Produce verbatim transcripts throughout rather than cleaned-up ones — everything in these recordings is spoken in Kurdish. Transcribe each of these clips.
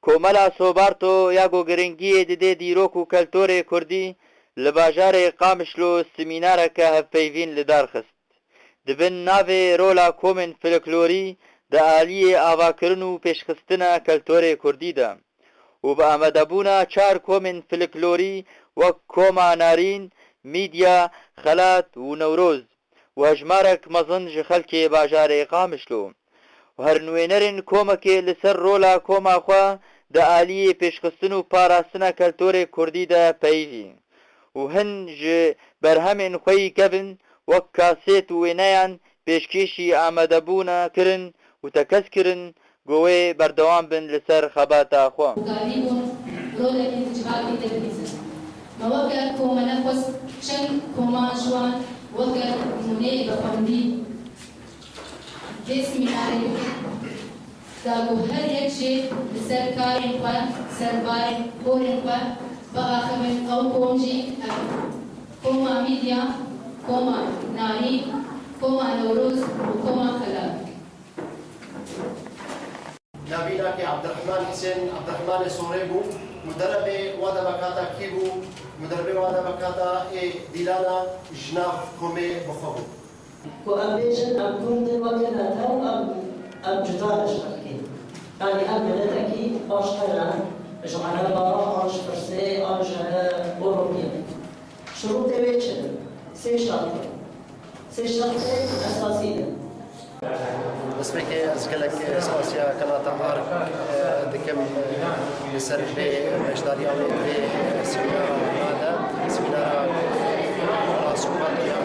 Komela Sobarto ya ku giringiyê dide dîrok û keltorê kurdî li bajarê Qamişlo semînareke hevpeyvîn li dar xist. Di bin navê rola komên folklorî di aliyê avakirin û pêşxistina keltorê kurdî de û bi amadebûna çar komên folklorî wek Koma Narîn, Mîdya, Xelat û Newroz û hejmarek mezin ji xelkê bajarê Qamişlo û her nûênerên komekê li ser rola koma xwe di aliyê pêşxistin û parastina keltorê kurdî de peyivî û hin ji berhemên xwe yî kevin wek kasêt û wêneyan pêşkêşî amadebûna kirin û tekez kirin ku wê berdewam bin li ser xebata xwe. Karîbûn rolekî di civakê de bihîzin. Me weke ku me nexwest çend koman ji wan weke nimûneyê bi xwendî vê semînarê bikin, da ku her yek jê li ser karên xwe, serbayên porên xwe biaxivin, ew kom jî ev in: Koma Mîdya, Koma Narîn, Koma Newroz û Koma Xelat. Navîna ke Abdurrahman Husên Abdurrahmanê Sorê bû, muderebê wa debekata kî bû? Muderebê wa debekata ê dîlana ji nav komê bi xwe bû. Ku em bêjin em kurd in weke netew, em, em cuda ne ji xelkê. Yanî em miletekî başqe ne ji Ereba, an ji Firsê, an ji Ewropî. Şurûtê wê çi ne? Sê şert in. Sê şertê esasî ne. Destpêkê ez gelek spasiya Kanata Ark, e, dikim, e, li ser vê beşdariya wê vê semînara nade. Semînara Sobatê ya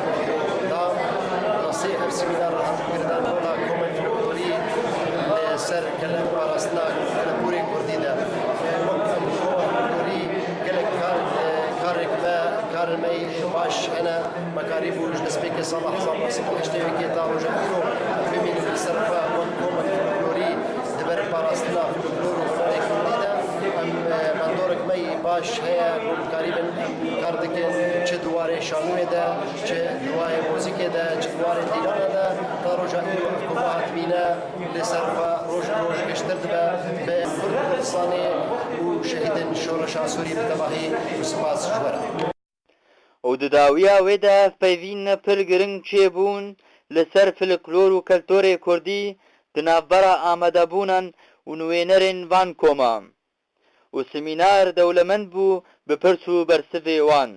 da. Rastî ev semînar hat girdan rola komên folklorî li ser gelek parastina kelporê kurdî de. E, wek em koma folklorî gelek kar, e, karek me, karên me baş hene. Me karîbû ji destpêkê sala hezar neh sed û heştê û yekê ta roja îro bimînin li ser xwe wek komek folklorî di ber parastina folklor û hunerê kurdî de. Em, e, mendorek me yî baş heye ku karîbin em kar dikin, çi di warê şanûyê de, çi di warê muzîkê de, çi di warê dîlana de. Ta roja îro ev koma hatibîne li ser xwe roj bi roj giştir dibe. Bi Kurd Kurdistanê û şehîdên şoreşa Sûrî bi tevahî û spas ji we re. Û di dawiya wê de hevpeyvîn pir giring çêbûn li ser folklor û keltorê kurdî di navbera amadebûnan û nûênerên van koma. Û semînar dewlemend bû bi pirs û bersivê wan.